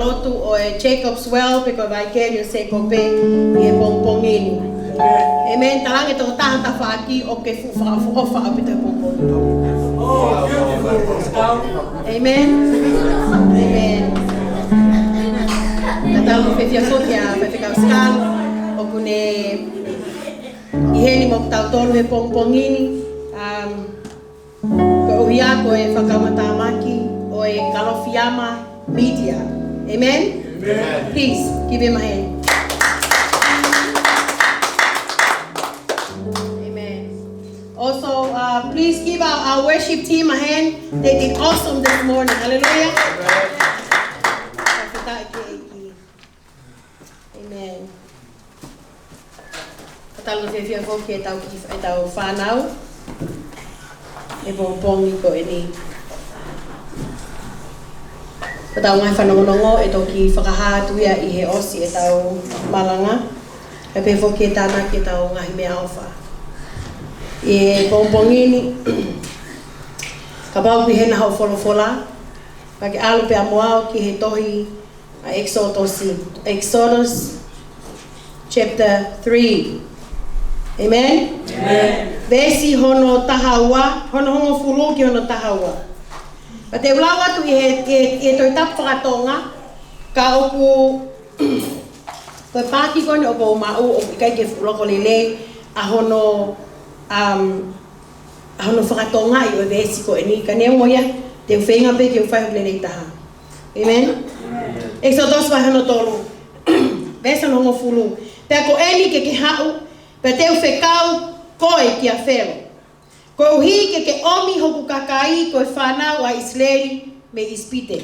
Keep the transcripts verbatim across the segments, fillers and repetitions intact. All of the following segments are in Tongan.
lotu ʻo e Jacob's Well, pe ko e Vaikeli ʻo Sēkope ʻi he pongipongi ni. ʻĒmeni. Talaange ʻe he tokotaha ho tafaʻaki ʻoku ke fuʻu fakaʻofoʻofa ʻaupito he pongipongi ni. ʻĒmeni. ʻĒmeni. Ka tau fiefia foki ʻa Faifekau Scarlett ʻoku ne ʻi heni mo kitautolu he pongipongi ni. Um, Koeʻuhi ko e fakamatamaki ʻo e Kalofiama Media. ʻĒmeni? ʻĒmeni. Please, give him a hand. ʻĒmeni. Also, uh, please give our, our worship team a hand. They did awesome this morning. Hallelujah. ʻĒmeni. ʻĒmeni. Ka tau fiefia foki ʻetau kiʻi, ʻetau fānau he pongipongi ko eni. Ko ʻetau ngaahi fanongonongo ʻe toki fakahā atu ia ʻi he ʻosi ʻetau malanga. Kae pehē foki e tānaki ʻetau ngaahi meʻaʻofa. ʻI he pongipongi ni, kapau ʻoku ʻi hena hoʻo folofola, pea ke ʻalu pē mo au ki he tohi ʻa Exodus, Exodus chapter three. ʻĒmeni? ʻĒmeni. Veesi hono taha ua, hono hongofulu ki hono taha ua. Pea te u lau atu ʻi he, ʻi he, ʻi he Tohi Tapu faka-Tonga, ka ʻoku, ko e paaki ko eni ʻoku ou maʻu, ʻoku ʻikai ke fuʻu loko lelei ʻa hono, um, ʻa hono fakatongaʻi ʻo e veesi ko eni, ka neongo ia, te u feinga pē ke u fai hoku lelei taha. ʻĒmeni? Exodus vahe hono tolu, veesi hono hongofulu. Pea ko eni ke ke haʻu, pea te u fekau koe kia Felo, koeʻuhi ke ke ʻomi hoku kakai ko e fānau ʻa ʻIsileli mei ʻIsipite.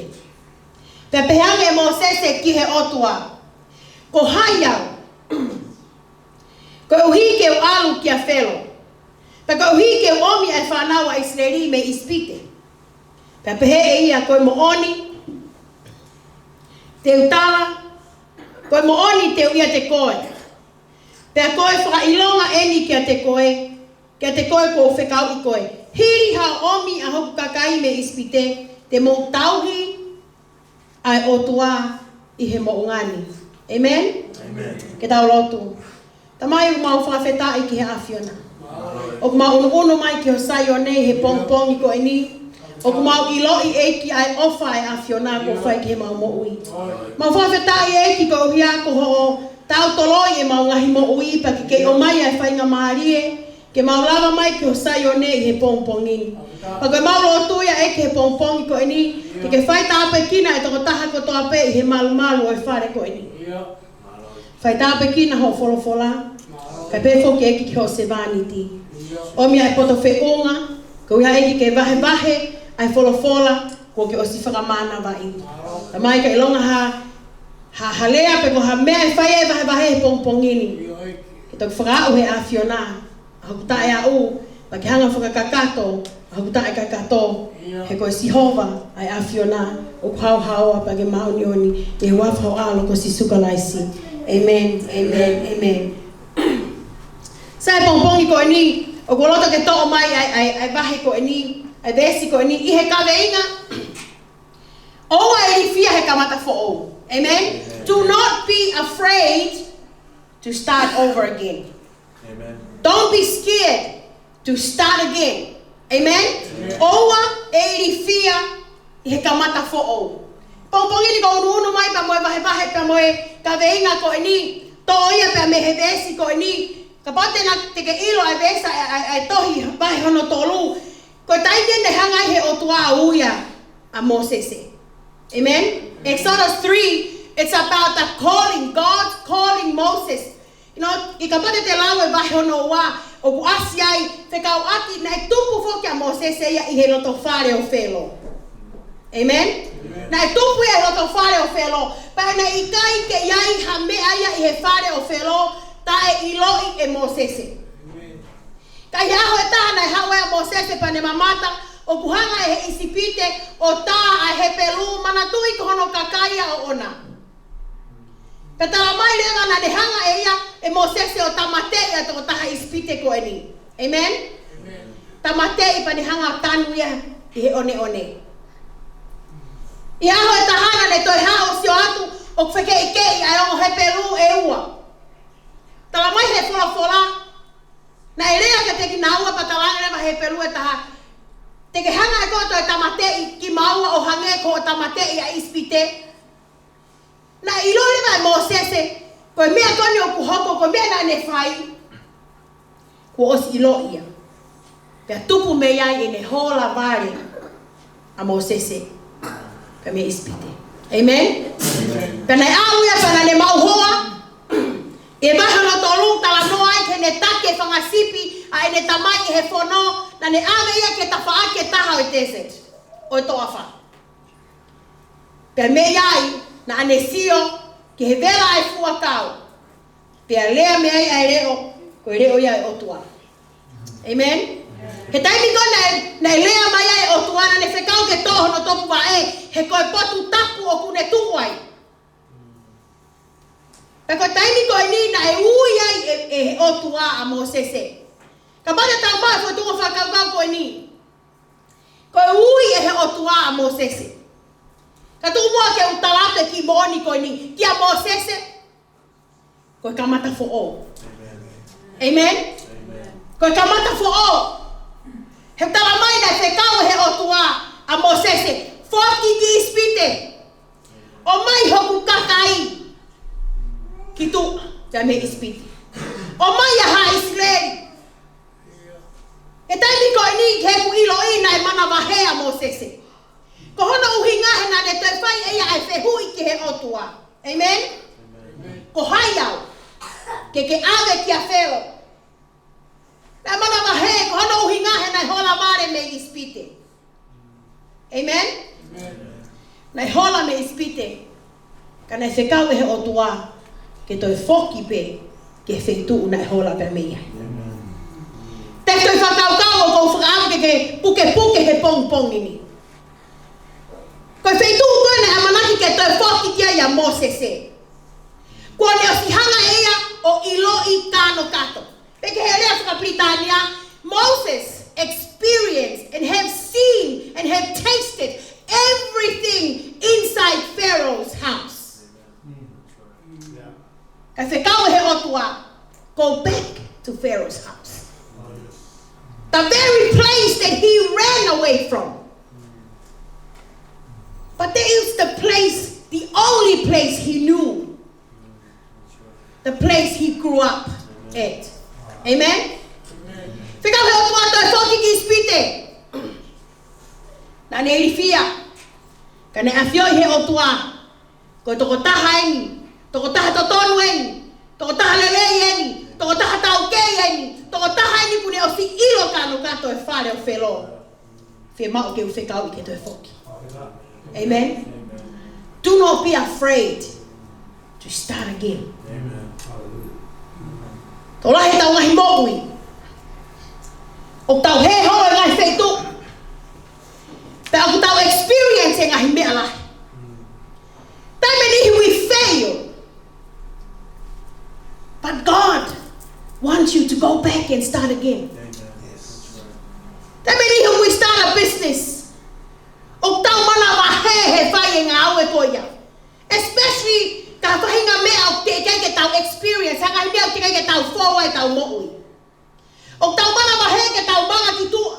Pea pehē ange ʻe Mōsese ki he ʻOtua, ko hai au, koeʻuhi ke u ʻalu kia Felo, pea koeʻuhi ke u ʻomi ʻa e fānau ʻa ʻIsileli mei ʻIsipite? Pea pehē ʻe ia, ko e moʻoni te u tala, ko e moʻoni te u ʻiate koe, pea ko e fakaʻilonga eni kiate koe, kiate koe kuo u fekauʻi koe. Hili haʻo ʻomi ʻa hoku kakai mei ʻIsipite, te mou tauhi ʻa e ʻOtua ʻi he moʻunga ni. ʻĒmeni? ʻĒmeni. Ke tau lotu. Tamai, ʻoku mau fakafetaʻi ki he ʻAfiona. ʻOku mau ʻunuʻunu mai ki ho Saione he pongipongi ko eni. ʻOku mau ʻiloʻi, ʻEiki, ʻa e ʻofa ʻa e ʻAfiona kuo fai ki heʻemau moʻui. Mau fakafetaʻi, ʻEiki, koeʻuhi ko hoʻo tautoloi ʻemau ngaahi moʻui pea ke kei ʻomai ʻa e faingamālie ke mau lava mai ki ho Saione ʻi he pongipongi ni. Pea ko ʻemau lotu ia, ʻEiki, he pongipongi ko eni, ke ke fai tāpuekina e tokotaha kotoa pē ʻi he malumalu ʻo e fale ko eni. Fai tāpuekina hoʻo folofola, kae pehē foki, ʻEiki, ki hoʻo sevāniti. ʻOmi ʻa e poto feʻunga, koeʻuhi, ʻEiki, ke vahevahe ʻa e folofola kuo ke ʻosi fakamānavaʻi. Tamai, ka ʻilonga ha, ha, ha lea pe ko ha meʻa ʻe fai ai e vahevahe he pongipongi ni, ke toki fakaaʻu ʻe he ʻAfiona ʻa hoku taʻeaʻu, pea ke hanga ʻo fakakakato ʻa hoku taʻekakato. He ko Sihova ʻa e ʻAfiona ʻoku haohaoa pea ke māʻoniʻoni, ʻi he huafa ho ʻAlo ko Sīsū Kalaisi. ʻĒmeni, ʻēmeni, ʻēmeni. Sai, pongipongi ko eni, ʻoku ou loto ke toʻo mai ʻa e, ʻa e, ʻa e vahe ko eni, ʻa e veesi ko eni, ʻi he kaveinga, ʻoua ʻe ilifia he kamata foʻou. ʻĒmeni? Do not be afraid to start over again. ʻĒmeni. Don't be scared to start again. ʻĒmeni? ʻĒmeni. ʻOua ʻe ilifia ʻi he kamata foʻou. Pongipongi ni ʻoku ou ʻunuʻunu mai pea mo e vahevahe pea mo e kaveinga ko eni, toʻo ia pea mei he veesi ko eni. Kapau te na, te ke ʻilo ʻa e veesi ʻa e, ʻa e, ʻa e tohi vahe hono tolu. Ko e taimi eni naʻe hanga ai ʻe he ʻOtua ʻo ui ʻa Mōsese. ʻĒmeni? Exodus three, it's about the calling, God's calling Moses. You know, ʻi he kapau te te lau e vahe hono ua, ʻoku ʻasi ai, fekauʻaki, naʻe tupu foki ʻa Mōsese ia ʻi he loto fale ʻo Felo. ʻĒmeni? ʻĒmeni. Naʻe tupu ia ʻi he loto fale ʻo Felo, pea naʻe ʻikai ke ʻi ai ha meʻa ia ʻi he fale ʻo Felo, taʻeʻiloʻi ʻe Mōsese. ʻĒmeni. Ka ʻi he ʻaho ʻe taha naʻe haʻu ai ʻa Mōsese pea ne mamata, ʻoku hanga ʻe he ʻIsipite ʻo tā ʻa e Hepelū, manatuʻi ko hono kakai ʻoʻona. Pea tala mai leva naʻa ne hanga ʻe ia, ʻe Mōsese, ʻo tāmateʻi ʻa e tokotaha ʻIsipite ko eni. ʻĒmeni? ʻĒmeni. Tāmateʻi pea ne hanga ʻo tanu ia ʻi he ʻoneʻone. ʻI he ʻaho ʻe taha naʻa ne toe haʻu ʻo sio atu ʻoku fekeʻikeʻi ʻa e ongo Hepelū ʻe ua. Talamai ʻe he folofola, naʻe lea kiate kinaua pea talaange leva ʻe he Hepelū ʻe taha, te ke hanga ʻe koe ʻo toe tāmateʻi kimaua ʻo hangē ko hoʻo tāmateʻi ʻa ʻIsipite? Naʻe ʻilo leva ʻe Mōsese, ko e meʻa ko eni ʻoku hoko, ko e meʻa naʻa ne fai, kuo ʻosi ʻilo ia. Pea tupu mei ai ʻene hola vale ʻa Mōsese pea mei ʻIsipite. Amen? Pea naʻe aʻu ia pea naʻa ne maʻu hoa. ʻI he vahe hono tolu talanoa ai ki heʻene taki e fanga sipi ʻa ʻene tamai ʻi he fono, naʻa ne ʻave ia ki he tafaʻaki ʻe taha ʻo e desert, ʻo e toafa. Pea mei ai, naʻa ne sio ki he vela ʻa e fuakau. Pea lea mei ai ʻa e leʻo, ko e leʻo ia ʻo e ʻOtua. Amen? He taimi ko ē naʻe, naʻe lea mai ai ʻa e ʻOtua, naʻa ne fekau ke toʻo hono topuvaʻe, he ko e potu tapu ʻoku ne tuʻu ai. Pea ko e taimi ko eni naʻe ui ai ʻe, ʻe he ʻOtua ʻa Mōsese. Kapau te tau maʻu e fokotuʻu fakakaukau ko eni. Ko e ui ʻe he ʻOtua ʻa Mōsese. Ka tuku muʻa ke u tala atu e kiʻi moʻoni ko eni kia Mōsese, ko e kamata foʻou. Amen? Amen? Amen. Ko e kamata foʻou. He talamai naʻe fekau ʻe he ʻOtua ʻa Mōsese, foki ki ʻIsipite. ʻOmai hoku kakai ki tuʻa, pea mei ʻIsipite. ʻOmai ʻa Haʻa ʻIsileli. He taimi ko eni he kuo ʻiloʻi naʻe manavahē ʻa Mōsese. Ko hono ʻuhinga he naʻa ne toe fai ʻe ia ʻa e fehuʻi ki he ʻOtua. Amen? Amen. Ko hai au ke ke ʻave kia Felo? Naʻe manavahē, ko hono ʻuhinga he naʻe hola vale mei ʻIsipite. Amen? Amen. Naʻe hola mei ʻIsipite. Ka naʻe fekau ʻe he ʻOtua ke toe foki pē ki he feituʻu naʻe hola pē mei ai. Amen. Te u toe fakakaukau ʻoku ou fakaʻamu ke ke pukepuke he pongipongi ni. Ko e feituʻu ko ē naʻe ʻamanaki ke toe foki ki ai ʻa Mōsese, kuo ne ʻosi hanga ʻe ia ʻo ʻiloʻi kānokato. Pea ki he lea fakapilitānia, Moses experienced and have seen and have tasted everything inside Pharaoh's house. Kae fekau ʻe he ʻOtua, go back to Pharaoh's house. The very place that he ran away from. But there is the place, the only place he knew. The place he grew up at. Amen? Fekau ʻe he ʻOtua toe foki ki ʻIsipite. Naʻa ne ilifia. Ka naʻe ʻafioʻi ʻe he ʻOtua, ko e tokotaha eni, tokotaha totonu eni, tokotaha lelei eni, tokotaha taukei eni, tokotaha eni kuo ne ʻosi ʻilo kānokato e fale ʻo Felo. Fiemaʻu ke u fekauʻi ke toe foki. Amen? Do not be afraid to start again. Amen. Tokolahi ʻetau ngaahi moʻui, ʻoku tau hē holo he ngaahi feituʻu, pea ʻoku tau experience e ngaahi meʻa lahi. Taimi ʻe niʻihi we fail. But God wants you to go back and start again. Taimi ʻe niʻihi we start a business, ʻoku tau manavahē he fai e ngāue ko ia. Especially ka faʻahinga meʻa ʻoku teʻeki ai ke tau experience, ha ngaahi meʻa ʻoku teʻeki ai ke tau fou ai ʻetau moʻui. ʻOku tau manavahē ke tau manga ki tuʻa,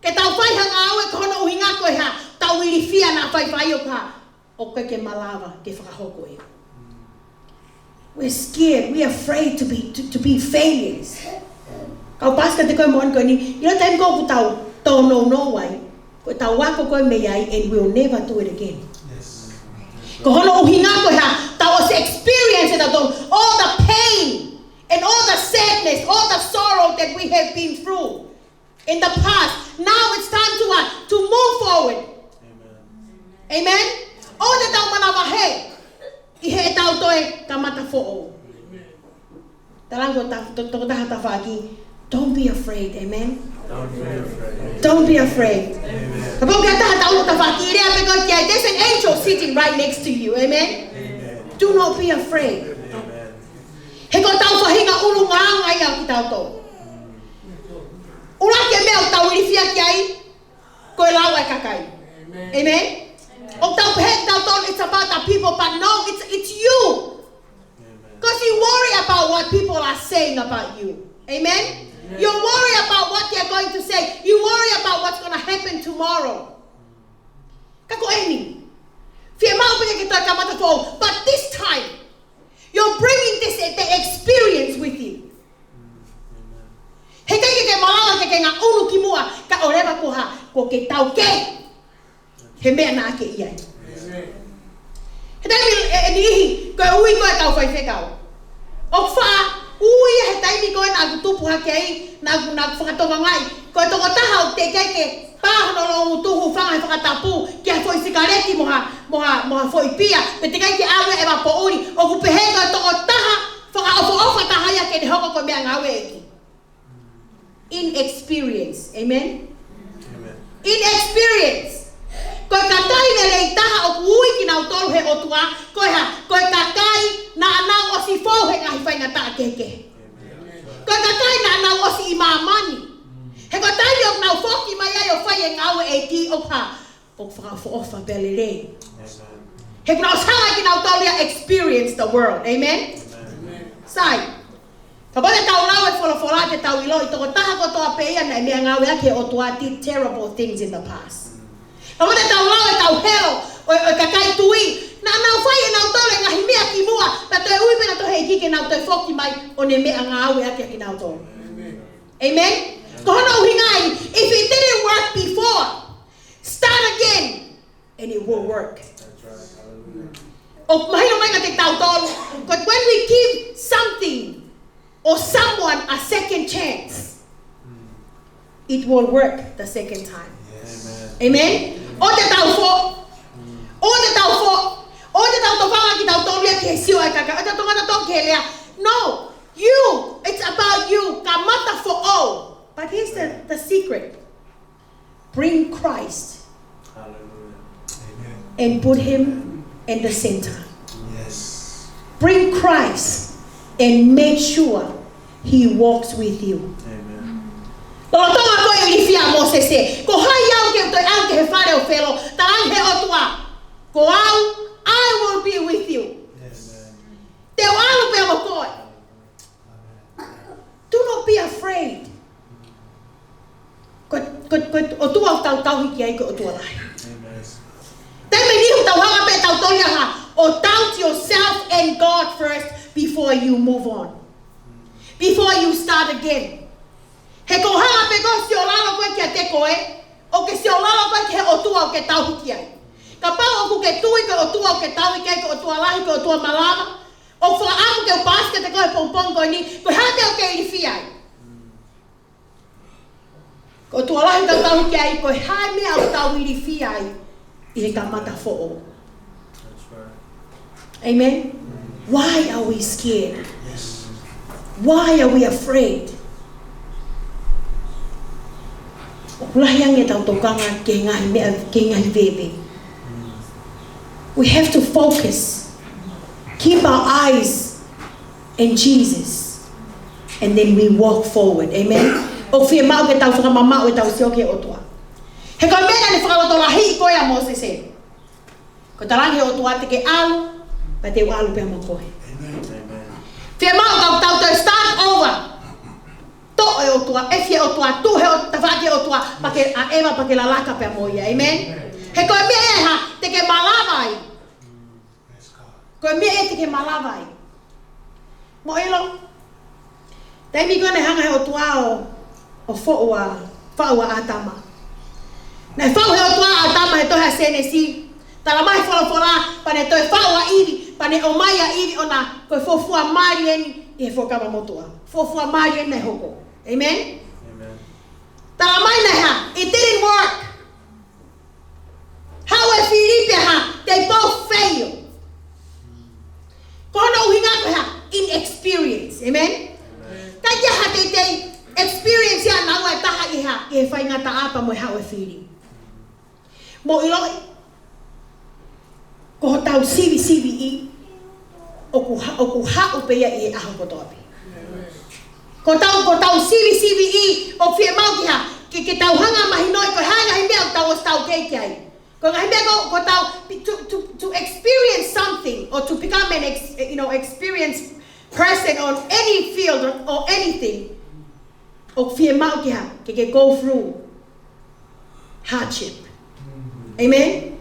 ke tau fai ha ngāue, ko hono ʻuhinga ko e hā? Tau ilifia naʻa faifai ʻo ka ʻoku ʻikai ke malava ke fakahoko ia. We're scared, we're afraid to be, to, to be failures. Kau pastor, te u ʻai e moʻoni ko eni, ʻi he taimi ko ē ʻoku tau tōnounou ai, ko ʻetau ako ko ē mei ai, and we'll never do it again. Ko hono ʻuhinga ko e hā? Tau ʻosi experience ʻe tautolu all the pain and all the sadness, all the sorrow that we have been through in the past. Now it's time to what? To move forward. Amen? ʻOua te tau manavahē ʻi heʻetau toe kamata foʻou. Talaange ki ho ta-, to-, tokotaha ho tafaʻaki, don't be afraid. Amen? Don't be afraid. Kapau ʻoku ʻi ai ha taha ho tafaʻaki, lea pē koe ki ai, there's an angel sitting right next to you. Amen? Do not be afraid. He ko ʻetau faʻahinga ʻulungaanga ia ʻo kitautolu. ʻUluaki e meʻa ʻoku tau ilifia ki ai, ko e lau ʻa e kakai. Amen? ʻOku tau pehē ʻe tautolu, it's about the people, but no, it's, it's you. Because you worry about what people are saying about you. Amen? You worry about what they're going to say. You worry about what's going to happen tomorrow. Ka ko eni, fiemaʻu pē ke toe kamata foʻou. But this time, you're bringing this, the experience with you. Heʻikai ke ke malava ke ke ngaʻunu ki muʻa, kae ʻoua leva kuo hā, kuo ke tauke he meʻa naʻa ke ʻi ai. He taimi ʻe, ʻe niʻihi, ko e ui ko ē ʻetau faifekau. ʻOku faʻa ui ia he taimi ko ē naʻa ku tupu hake ai, naʻa ku, naʻa ku fakatokangaʻi. Ko e tokotaha ʻoku teʻeki ai ke pā hono loungutu, hūfanga he fakatapu ki ha foʻi sikaleti mo ha, mo ha, mo ha foʻi pia, pe teʻeki ai ke ʻave ʻi he vapoʻuli. ʻOku pehē ko e tokotaha fakaʻofoʻofa taha ia ke ne hoko ko e meʻangāue ʻa e ʻEiki. Inexperience. Amen? Inexperience. Ko e kakai lelei taha ʻoku ui kinautolu ʻe he ʻOtua, ko e hā, ko e kakai naʻa nau ʻosi fou he ngaahi faingataʻa kehekehe. Ko e kakai naʻa nau ʻosi ʻi māmani. He ko e taimi ʻoku nau foki mai ai ʻo fai e ngāue ʻa e ʻEiki, ʻoku hā, ʻoku fakaʻofoʻofa pea lelei. He kuo nau ʻosi hanga kinautolu ia experience the world. Amen? Sai. Kapau te tau lau e folofola, te tau ʻiloʻi tokotaha kotoa pē ia naʻe meʻangāueʻaki ʻe he ʻOtua did terrible things in the past. Kapau te tau lau ʻetau helo ʻo e, ʻo e kakai tui, naʻa nau fai ʻe nautolu e ngaahi meʻa ki muʻa, pea toe ui pē nautolu ʻe he ʻEiki ke nau toe foki mai ʻo ne meʻangāueʻaki kinautolu. Amen? Ko hono ʻuhinga eni, if it didn't work before, start again and it will work. ʻOku mahino mai kiate kitautolu, but when we give something or someone a second chance, it will work the second time. Amen? ʻOua te tau fo-, ʻoua te tau fo-, ʻoua te tau tofanga kitautolu ia ki he sio ʻa e kakai, ʻoua te tau tofanga kitautolu ki he lea. No, you, it's about you. Kamata foʻou. But here's the, the secret. Bring Christ and put him in the center. Bring Christ and make sure he walks with you. Lolotonga ko e ilifia ʻa Mōsese, ko hai au ke u toe ʻalu ki he fale ʻo Felo, talaange ʻe he ʻOtua, ko au, I will be with you. Te u ʻalu pē mo koe. Do not be afraid. Ko, ko, ko e ʻOtua ʻoku tau tauhi ki ai ko e ʻOtua lahi. Taimi ʻe niʻihi ʻoku tau hanga pē ʻe tautolu ia ʻo doubt yourself and God first before you move on. Before you start again. He ko e hanga pē ʻoku ke siolalo koe kiate koe, ʻoku ke siolalo koe ki he ʻOtua ʻoku ke tauhi ki ai. Kapau ʻoku ke tui ko e ʻOtua ʻoku ke tauhi ki ai ko e ʻOtua lahi, ko e ʻOtua malava, ʻoku ou fakaʻamu ke u paasi kiate koe he pongipongi ko eni, ko e hā e meʻa ʻoku ke ilifia ai? Ko e ʻOtua lahi ʻoku tau tauhi ki ai, ko e hā e meʻa ʻoku tau ilifia ai ʻi he kamata foʻou? Amen? Why are we scared? Why are we afraid? ʻOku lahi ange ʻetau tokanga ki he ngaahi meʻa, ki he ngaahi veve. We have to focus. Keep our eyes in Jesus. And then we walk forward. Amen? ʻOku fiemaʻu ke tau fakamamaʻu ʻetau sio ki he ʻOtua. He ko e meʻa naʻe fakalotolahiʻi ko ē ʻa Mōsese. Ko e talaange ʻe he ʻOtua te ke ʻalu, pea te u ʻalu pē mo koe. Fiemaʻu ke tau toe start over. Toʻo e ʻOtua, ʻefi e ʻOtua, tuʻu he ʻOtua, tafaʻaki e ʻOtua, pea ke ʻaʻeva, pea ke lalaka pē mo ia. Amen? He ko e meʻa ʻe hā, te ke malava ai. Ko e meʻa ʻe te ke malava ai. Mou ʻilo, taimi ko ē naʻe hanga ʻe he ʻOtua ʻo, ʻo faʻu ʻa, faʻu ʻa ʻĀtama. Naʻe faʻu ʻe he ʻOtua ʻa ʻĀtama he tohi ʻa Sēnesi. Talamai ʻe he folofola, pea ne toe faʻu ʻa ʻIvi, pea ne ʻomai ʻa ʻIvi ʻo na, ko e fuofua mali eni ʻi he Fuakava Motuʻa. Fuofua mali eni naʻe hoko. Amen? Talamai naʻe hā, it didn't work. Haʻu e fili pea hā, they both fail. Ko hono ʻuhinga ko e hā, inexperience. Amen? ʻIkai ke ʻi ai ha teitei experience ia naua ʻe taha ʻi hā, ʻi he faingataʻa pea mo e haʻu e fili. Mou ʻiloʻi, ko hotau sivisiviʻi, ʻoku ha-, ʻoku haʻu pē ia ʻi he ʻaho kotoa pē. Ko hotau, ko hotau sivisiviʻi, ʻoku fiemaʻu ke hā, ke, ke tau hanga mahinoʻi, ko e hā e ngaahi meʻa ʻoku tau ʻosi taukei ki ai. Ko e ngaahi meʻa ko, ko tau, to, to, to experience something or to become an ex, you know, experienced person on any field or, or anything, ʻoku fiemaʻu ke hā, ke ke go through hardship. Amen?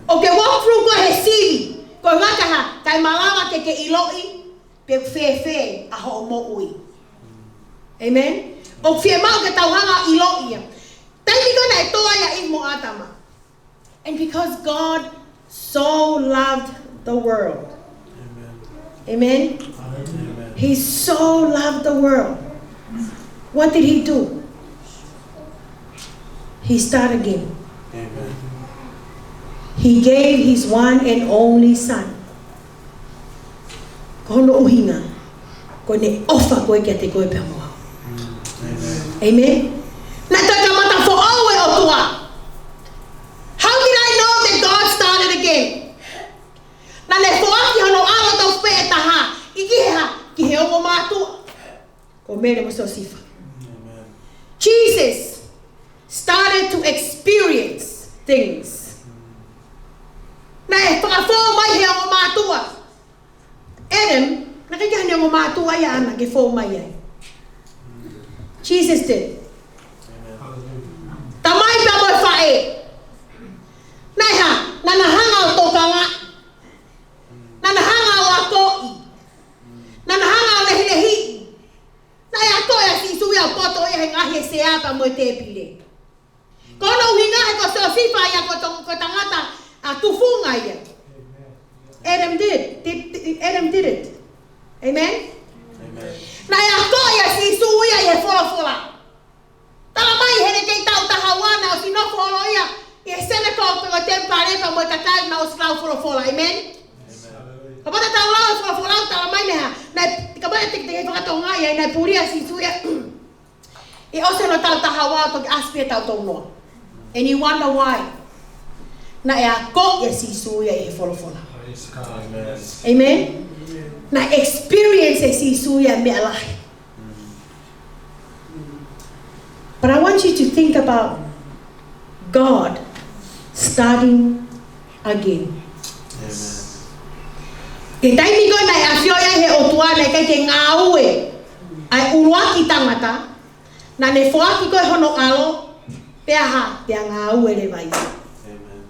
ʻOku ke walk through koe he sivi, ko e ngata hā, kae malava ke ke ʻiloʻi pe ʻoku fēfē ʻa hoʻo moʻui. Amen? ʻOku fiemaʻu ke tau hanga ʻo ʻiloʻi ia. Taimi ko ē naʻe tō ai ʻa ʻIvi mo ʻĀtama. And because God so loved the world. Amen. Amen? Amen. He so loved the world. What did he do? He started again. Amen. He gave his one and only son. Ko hono ʻuhinga, ko ʻene ʻofa ko ē kiate koe pea mo au. Amen. Amen? Naʻe toe kamata foʻou e ʻOtua. How did I know that God started again? Naʻa ne foaki hono ʻAlo tofu pē ʻe taha, ʻi ki he hā, ki he ongo mātuʻa. Ko Mele mo Siosefa. Amen. Jesus started to experience things. Naʻe fakafou mai he ongo mātuʻa. Adam, naʻe ʻikai ke ʻi ai haʻane ongo mātuʻa ia ʻaʻana ke fou mai ai. Jesus did. Amen. Tamai pea mo e faʻē. Naʻe hā, naʻa na hanga ʻo tokanga. Naʻa na hanga ʻo akoʻi. Naʻa na hanga ʻo lehilehiʻi. Naʻe akoʻi ʻa Sīsū ia ʻo poto ia he ngaahi sea pea mo e tēpile. Ko hono ʻuhinga he ko Siosefa ia ko to-, ko e tangata ʻa tufunga ia. Adam did. Did, did, Adam did it. Amen? Amen. Naʻe akoʻi ʻa Sīsū ia ʻi he folofola. Talamai heʻene kei taʻu taha ua naʻe ʻosi nofo holo ia ʻi he synagogue pe ko e temipale pea mo e kakai naʻe ʻosi lau folofola. Amen? Amen. Kapau te tau lau e folofola, talamai naʻe hā, naʻe, kapau te, te ke fakatonga ia, naʻe puli ʻa Sīsū ia ʻi he ʻosi hono taʻu taha ua ʻo toki ʻasi pē ʻa tautolu noa. And you wonder why. Naʻe akoʻi ʻa Sīsū ia ʻi he folofola. Praise God. Amen. Amen? Naʻe experience ʻe Sīsū ia meʻa lahi. But I want you to think about God starting again. Amen. He taimi ko ē naʻe ʻafio ai he ʻOtua naʻe ʻikai ke ngāue ʻa e ʻuluaki tangata, naʻa ne foaki ko ē hono ʻAlo, pea hā, pea ngāue leva ia. Amen.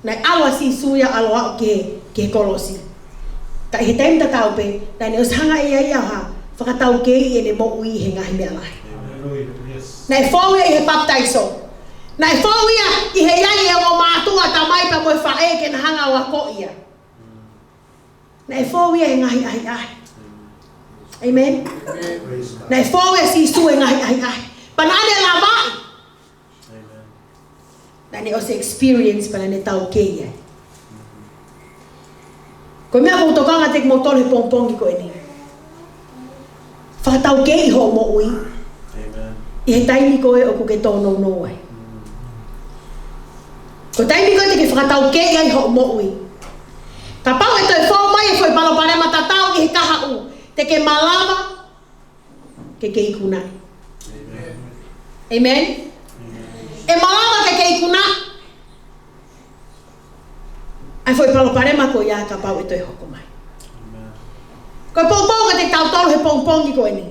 Naʻe ʻalu ʻa Sīsū ia ʻo ʻalu ʻo aʻu ki he, ki he kolosi. Ka ʻi he taimi tatau pē, naʻa ne ʻosi hanga ʻe ia ia ʻo hā, fakataukeiʻi ʻene moʻui he ngaahi meʻa lahi. Hallelujah. Yes. Naʻe fou ia ʻi he papitaiso. Naʻe fou ia ʻi he ʻi ai e ongo mātuʻa, tamai pea mo e faʻē ke na hanga ʻo akoʻi ia. Naʻe fou ia he ngaahi ʻahiʻahi. Amen? Amen. Praise God. Naʻe fou ʻa Sīsū he ngaahi ʻahiʻahi. Pea naʻa ne lavaʻi. Amen. Naʻa ne ʻosi experience pea naʻa ne taukei ai. Ko e meʻa ʻoku ou tokanga kiate kimoutolu he pongipongi ko eni. Fakataukeiʻi hoʻo moʻui. Amen. ʻI he taimi ko ē ʻoku ke tōnounou ai. Mm. Ko e taimi ko ē te ke fakataukeiʻi ai hoʻo moʻui. Kapau ʻe toe fou mai e foʻi palopalema tatau ʻi he kahaʻu, te ke malava ke ke ikunaʻi. Amen. Amen? Amen. ʻE malava ke ke ikunaʻi ʻa e foʻi palopalema ko ia kapau ʻe toe hoko mai. Amen. Ko e poupou kiate kitautolu he pongipongi ko eni.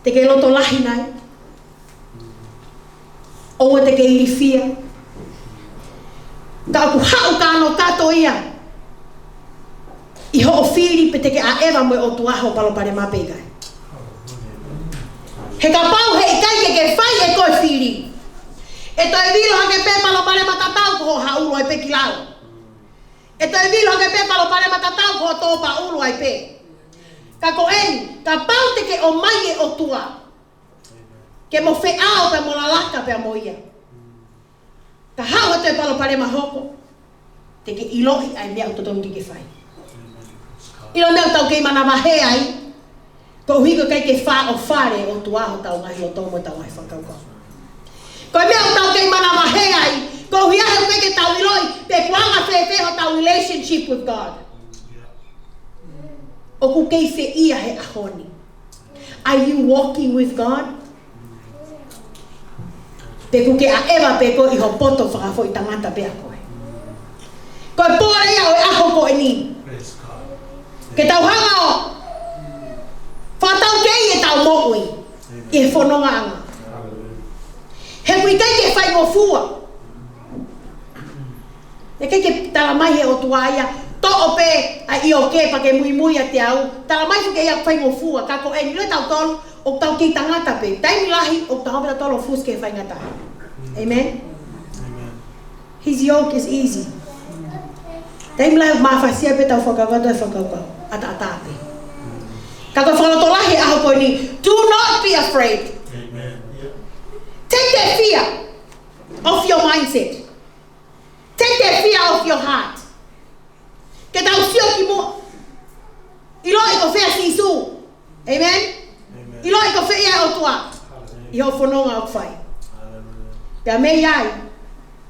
Te ke loto lahi nai? ʻOua te ke ilifia. Ka ʻoku haʻu kanokato ia ʻi hoʻo fili pe te ke ʻaʻeva mo e ʻOtua hoʻo palopalema pe ʻikai. He kapau heʻikai ke ke fai ʻe koe fili, ʻe toe vilo hake pē palopalema tatau ko hoʻo haʻulu ai pē ki lalo. ʻE toe vilo hake pē palopalema tatau ko hoʻo tō paʻulu ai pē. Ka ko eni, kapau te ke ʻomai e ʻOtua ke mo feʻao pea mo lalaka pea mo ia, ka haʻu ha toe palopalema hoko, te ke ʻiloʻi ʻa e meʻa ʻoku totonu ke ke fai. ʻIlo e meʻa ʻoku tau kei manavahē ai, koeʻuhi ko e ʻikai ke fā ʻo fale ʻOtua hotau ngaahi loto mo ʻetau ngaahi fakakaukau. Ko e meʻa ʻoku tau kei manavahē ai, koeʻuhi he ʻoku ʻikai ke tau ʻiloʻi pe ʻoku anga fēfē hotau relationship with God. ʻOku kei fē ia he ʻaho ni? Are you walking with God? pe ʻokú ke ʻaʻeva pē koe ʻi ho poto fakafoʻitangata pē ʻa koe. Ko e pole ia ʻo e ʻaho ko eni. Praise God. Ke tau hanga ʻo fakataukei ʻetau moʻui ʻi he fonongaʻanga. Hallelujah. He ʻoku ʻikai ke faingofua. ʻIkai ke tala mai he ʻOtua ia, toʻo pē ʻa e ʻioke pea ke muimui ʻiate au. Tala mai foki ia faingofua, ka ko eni ʻoku tau tolu, ʻoku tau kei tangata pē. Taimi lahi, ʻoku tau hanga pē tautolu ʻo fusi ki he faingataʻa. Amen? Amen. His yoke is easy. Taimi lahi ʻoku mafasia pē ʻetau fakakaukau, ʻetau fakakaukau. ʻAtaʻatā pē. Ka ko e fakalotolahi he ʻaho ko eni, do not be afraid. Amen. Yeah. Take that fear off your mindset. Take that fear off your heart. Ke tau sio ki muʻa. ʻIloʻi ko fē ʻa Sīsū. Amen? Amen. ʻIloʻi ko fē ʻa e ʻOtua. Hallelujah. ʻI hoʻo fononga ʻoku fai. Hallelujah. Pea mei ai,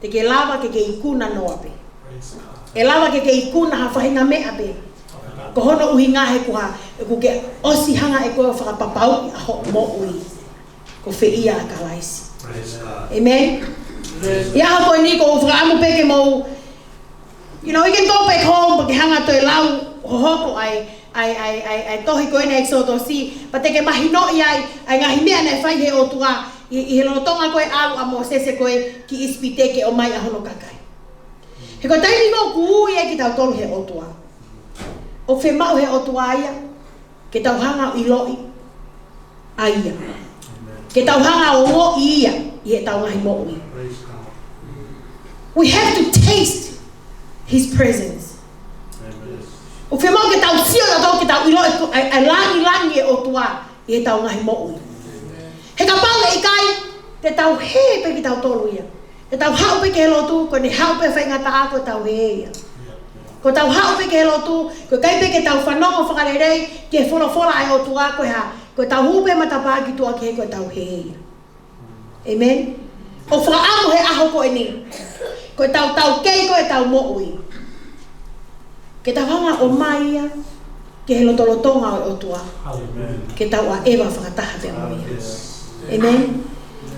te ke lava ke ke ikuna noa pē. Praise God. ʻE lava ke ke ikuna ha faʻahinga meʻa pē. Ko hono ʻuhinga he ko e hā, ʻokú ke ʻosi hanga ʻe koe ʻo fakapapauʻi ʻa hoʻo moʻui ko fē ia ʻa Kalaisi. Praise God. Amen? Amen. ʻI he ʻaho ko eni ʻoku ou fakaʻamu pē ke mou, you know, you can go back home, pea ke hanga ʻo toe lau hohoko ʻa e, ʻa e, ʻa e, ʻa e, ʻa e tohi ko eni ʻEkisotosi, pea te ke mahinoʻi ai ʻa e ngaahi meʻa naʻe fai he ʻOtua ʻi, ʻi he lolotonga ko ē ʻalu ʻa Mōsese ko ē ki ʻIsipite ke ʻomai ʻa hono kakai. He ko e taimi ko ē ʻoku ui ai kitautolu he ʻOtua, ʻoku fiemaʻu he ʻOtua ia ke tau hanga ʻo ʻiloʻi ʻa ia. Amen. Ke tau hanga ʻo ongoʻi ia ʻi heʻetau ngaahi moʻui. Praise God. We have to taste his presence. Amen. ʻOku fiemaʻu ke tau sio, ke tau, ke tau ʻiloʻi ko, ʻa e, ʻa e langilangi ʻo e ʻOtua ʻi heʻetau ngaahi moʻui. Amen. He kapau ʻe ʻikai, te tau hē pē kitautolu ia. Ke tau haʻu pē ki he lotu, ko ʻene haʻu pē faingataʻa ko ʻetau hē ia. Ko ʻetau haʻu pē ki he lotu, ko e ʻikai pē ke tau fanongo fakalelei ki he folofola ʻa e ʻOtua, ko e hā, ko ʻetau hū pē matapā ki tuʻa kehe ko ʻetau hē ia. Amen? ʻOku fakaʻamu he ʻaho ko eni, ko ʻetau taukei ko ē ʻetau moʻui, ke tau hanga ʻo ʻomai ia ki he lotolotonga ʻo e ʻOtua. Amen. Ke tau ʻaʻeva fakataha pea mo ia. Yes. Amen.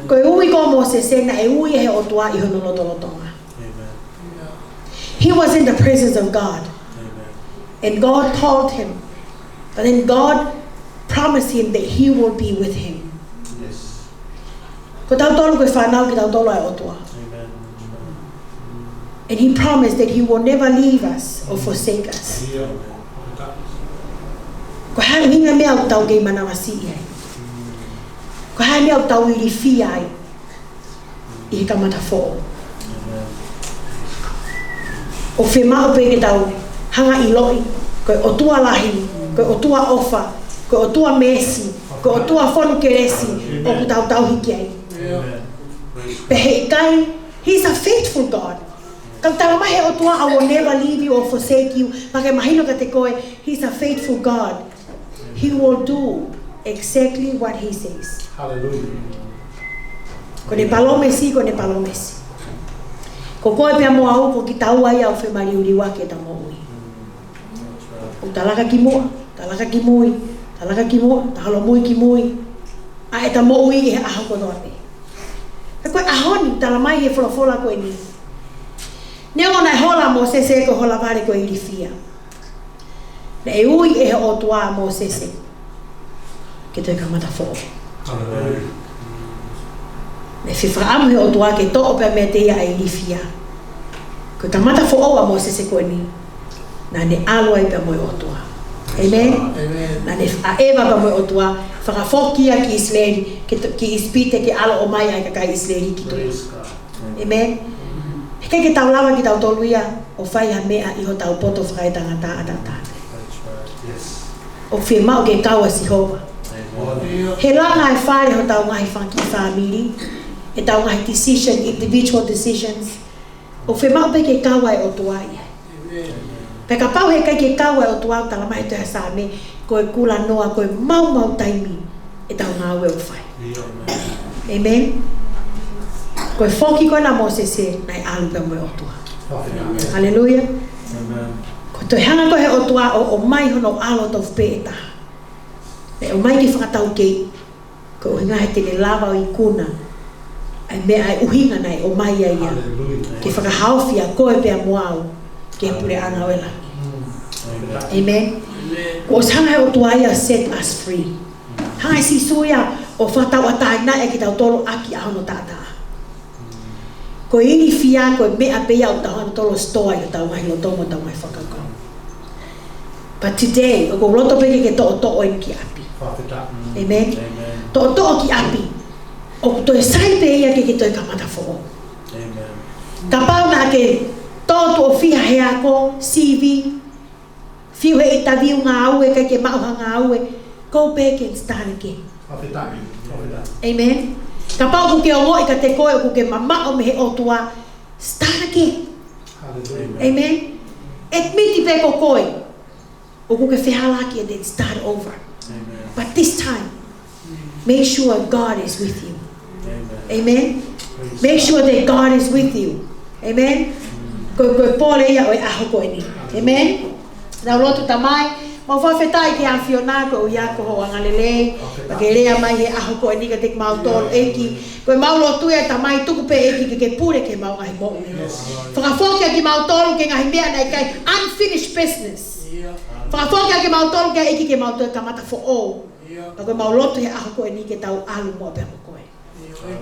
Ko e ui ko ē ʻa Mōsese naʻe ui ʻe he ʻOtua ʻi hono lotolotonga. Amen. He was in the presence of God. Amen. And God called him. But then God promised him that he will be with him. Yes. Ko tautolu ko e fānau kitautolu ʻa e ʻOtua. Amen. And he promised that he will never leave us or forsake us. Amen. Ko e hā e ʻuhinga e meʻa ʻoku tau kei manavasiʻi ai? Ko e hā e meʻa ʻoku tau ilifia ai ʻi he kamata foʻou? Amen. ʻOku fiemaʻu pē ke tau hanga ʻo ʻiloʻi ko e ʻOtua lahi, ko e ʻOtua ʻofa, ko e ʻOtua meesi, ko e ʻOtua fonu kelesi ʻoku tau tauhi ki ai. Amen. Pea he ʻikai, he's a faithful God. Ka ʻoku tala mai he ʻOtua, "I will never leave you or forsake you." Pea ke mahino kiate koe, he's a faithful God. He will do exactly what he says. Hallelujah. Ko ʻene palōmesi, ko ʻene palōmesi. Ko koe pea mo au, ko kitaua ia ʻoku femaliuliuaki ʻeta moʻui. ʻOku ta laka ki muʻa, ta laka ki mui, ta laka ki muʻa, ta holomui ki mui. ʻA ʻeta moʻui ʻi he ʻaho kotoa pē. Pea ko e ʻaho ni, tala mai he folofola ko eni, neongo naʻe hola ʻa Mōsese ko e hola vale ko e ilifia, naʻe ui ʻe he ʻOtua ʻa Mōsese ke toe kamata foʻou. Hallelujah. Naʻe fefakaʻamu he ʻOtua ke toʻo pē meiate ia ʻa e ilifia. Ko e kamata foʻou ʻa Mōsese ko eni, naʻá ne ʻalu ai pea mo e ʻOtua. Amen? Amen. Naʻá ne ʻaʻeva pea mo e ʻOtua, fakafoki ia ki ʻIsileli, ki, ki ʻIsipite, ke ʻalu ʻo ʻomai ʻa e kakai ʻIsileli ki tuʻa. Praise God. Amen. He ʻikai ke tau lava kitautolu ia ʻo fai ha meʻa ʻi hotau poto fakaetangata ʻataʻatā. That's right. Yes. ʻOku fiemaʻu ke kau ʻa Sihova. Amen. He langa e fale hotau ngaahi fanga kiʻi fāmili, ʻetau ngaahi decision, individual decisions. ʻOku fiemaʻu pē ke kau ʻa e ʻOtua ia. Amen. Pea kapau he ʻikai ke kau ʻa e ʻOtua, ʻoku tala mai he tohi ʻa Saame, ko e kulanoa, ko e maumau taimi ʻetau ngāue ʻoku fai. Amen. Ko e foki ko ena ʻa Mōsese naʻe ʻalu pea mo e ʻOtua. Amen. Hallelujah. Amen. Ko e toe hanga ko ē he ʻOtua ʻo, ʻo ʻomai hono ʻAlo tofu pē ʻe taha, naʻe ʻomai ke fakataukei, ko e ʻuhinga he te ne lava ʻo ikuna ʻa e meʻa, ʻa e ʻuhinga naʻe ʻomai ai ia. Hallelujah. Ke fakahaofi ʻa koe pea mo au ki he puleʻanga ʻo e langi. Mm. Amen. Amen. Kuo ʻosi hanga ʻe he ʻOtua ia ʻo set us free. Hanga ʻe Sīsū ia ʻo fakatauʻatāinaʻi kitautolu ʻaki ʻa hono taʻataʻa. Ko e ilifia, ko e meʻa pē ia ʻoku tau hanga ʻo tolo sitoa ʻi hotau ngaahi loto mo hotau ngaahi fakakaukau. But today, ʻoku ou loto pē ke ke toʻotoʻo eni ki ʻapi. Fakafetaʻi. Amen. Amen. Toʻotoʻo ki ʻapi. ʻOku toe sai pē ia ke ke toe kamata foʻou. Amen. Kapau naʻa ke tō tuʻo fiha he ako, C V, fiu he interview ngāue, ʻikai ke maʻu ha ngāue, go back and start again. Fakafetaʻi. Fakafetaʻi. Amen. Kapau ʻoku ke ongoʻi kiate koe ʻoku ke mamaʻo mei he ʻOtua, start again. Hallelujah. Amen. Admit pē ko koe ʻoku ke fehālaaki and then start over. Amen. But this time, make sure God is with you. Amen. Amen. Praise God. Make sure that God is with you. Amen. Ko, ko e pole ia ʻo e ʻaho ko eni. Amen. Tau lotu. Tamai, mau fakafetaʻi ki he ʻAfiona koeʻuhi ko hoʻo angalelei. Fakafetaʻi. Pea ke lea mai he ʻaho ko eni kiate kimautolu, ʻEiki. Ko ʻemau lotu ia, Tamai, tuku pē, ʻEiki, ke ke pule ki heʻemau ngaahi moʻui. Yes, Lord. Fakafoki ʻa kimautolu ki he ngaahi meʻa naʻe ʻikai, unfinished business. Yeah. Fakafoki ʻa kimautolu ki he ʻEiki ke mau toe kamata foʻou. Yeah. Pea ko ʻemau lotu he ʻaho ko eni ke tau ʻalu muʻa pea mo koe. Yeah.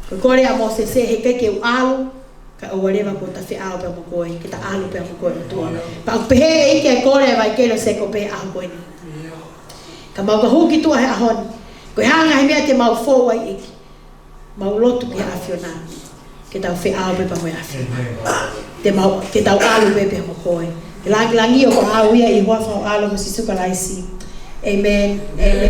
Ko e kole ʻa Mōsese, heʻikai ke u ʻalu, kae ʻoua leva kuo ta feʻao pea mo koe, ke ta ʻalu pea mo koe, ʻOtua. Yeah. Pea ʻoku pehē ʻe he ʻEiki ʻa e kole ʻa e vaikele ʻo Sēkope he ʻaho ko eni. Yeah. Ka mau ka hū ki tuʻa he ʻaho ni, ko e hā e ngaahi meʻa te mau fou ai, ʻEiki? Mau lotu ki he ʻAfiona ke tau feʻao pē pea mo e ʻAfiona. Amen. Te mau, ke tau ʻalu pē pea mo koe. Ke lāngilangiʻia ʻa e ʻAfiona ʻi he huafa ho ʻAlo ko Sīsū Kalaisi. Amen. Amen.